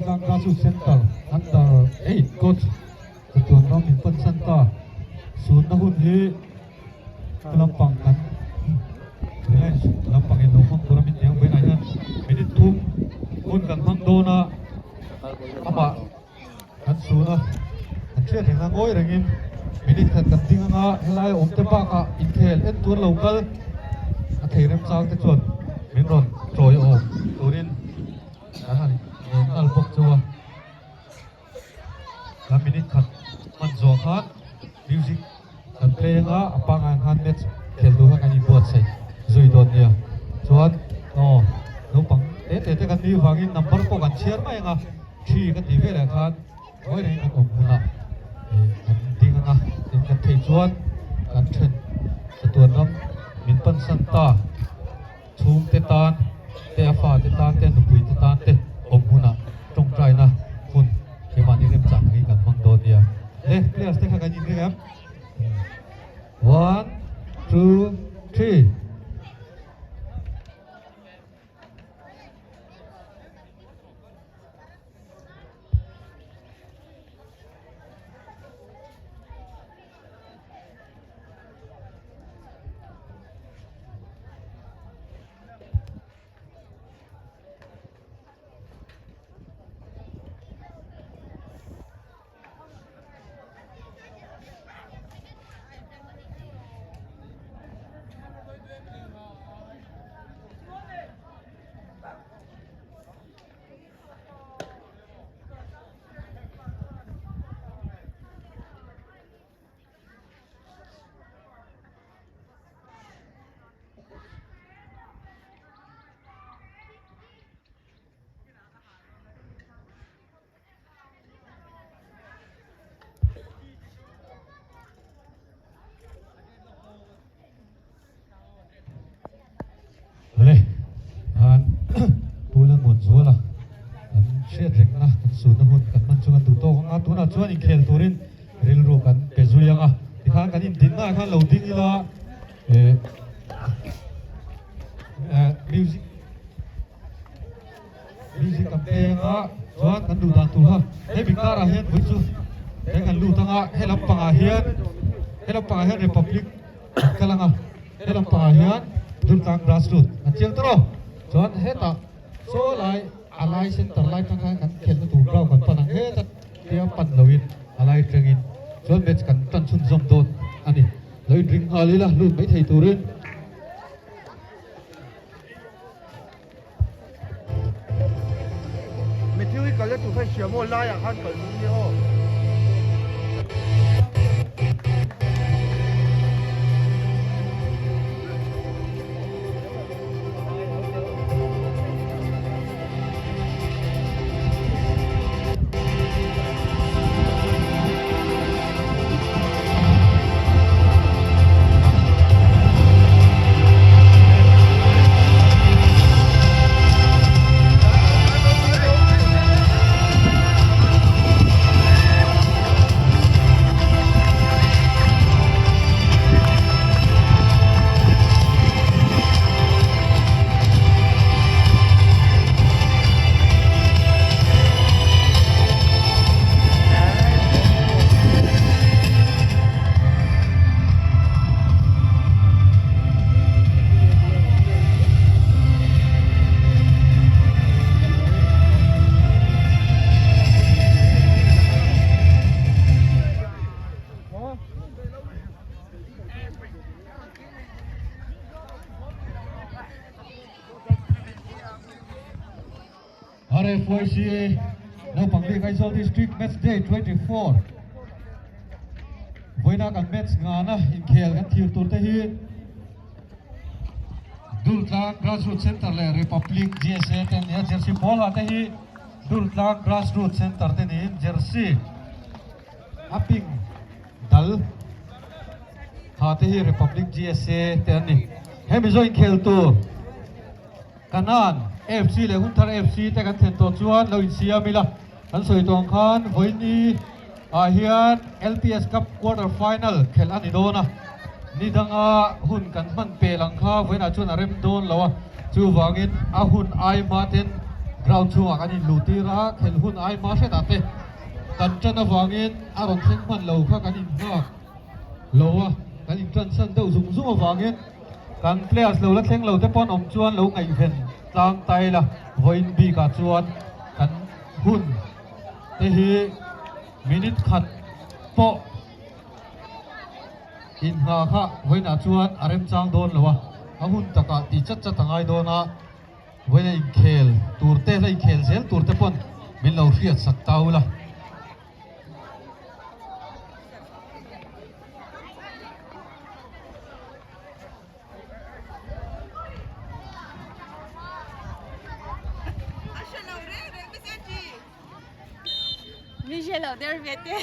Durtlang Grassroots Centre under 8 coach chatuan ram in pan san ta. Sunna hun hi lampang kan Reliance lampang in lo hmang tur a min ti ang vawiinah hian minute thum hun kan hmang dawn a amah kan sun a kan hriat reng a ngawi rengin minute khat kan ding anga helai awm te bakah inkhel en tur lo kal a thei remchang te chuan min rawn chawi awm turin kan han nghal bawk chu a. Kan minute khat hman zawh khan music kan play anga a pangngai khan match khel tur kha kan inbuatsaih zui dawn nia. Chuan aw naupang te te te kan nih vangin number pawh kan chhiar mai anga three ka tih velah khan ngawi rengin kan awm hunah eh kan ding anga tin kan theih chuan kan then chatuan ram min pansan ta. Chhungte tan te, a fate tan te, a nupuite tan te awm hunah tawngtaina hun keimahni remchang angin kan hmang dawn nia. Le, players te kha kan inring em? One, two, three. Le an Pu Lalmuanzuala kan hriat rengna kan sunna hun kan hman chu kan duh tawk ang a, tunah chuan inkhel turin rilru kan pe zui ang a, tikhan kan indinna ah khan lo ding ila eh eh music music kan play ang a, chuan kan duh dan tur kha hemi karah hian vawi chu he kan lut ang a, he lampangah hian he lampangah hian Republic An kal ang a, he lampangah hian Durtlang grassroot an chiang ta rawh. Chuan hetah saw lai a lai center lai tang khan kan khelhna tur ground kan pan ang heta tia pan loin a lai tangin chuan match kan tan chhunzawm dawn a ni. Lo inring nghal ila lut mai thei turin. Matthew i kal na tur kha i hria maw laiah khan kal duh nia aw. RFYCA Naupang League Aizawl District Match Day 24 Vawiina kan match ngana inkhel kan thir tur te hi Durtlang Grassroots Centre leh Republic GSA te an ni a, Jersey pawl ha te hi Durtlang Grassroots Centre te niin Jersey a pink dal ha te hi Republic GSA te an ni. He Mizo inkhel tur Kanan FC leh Hunthar FC te kan thlen tawh chuan lo insiam ila, kan sawi tawh ang khan vawiini ah hian LPS Cup quarter final khelh a ni dawn a, ni danga hun kan hman pel ang kha vawiinah chuan a rem dawn lo a, chuvangin a hun ai hma ten Ground chhungah kan inluh tir a, khelh hun ai hma hretah te kan tan avangin a rawn thleng hman lo kha kan innghak lo a, kan intransan deuh zung zung avangin kan players lo la thleng lo te pawh an awm chuan lo ngaihven tlang ta ila, vawiin bikah chuan kan hun te hi minute khat pawh inngah kha vawiinah chuan a remchang dawn lo a, a hun takah tih chat chat a ngai dawn a. Vawiin a inkhel tur te la inkhel zel tur te pawn min lo hriat sak ta ula. Mi hre lo der ve te.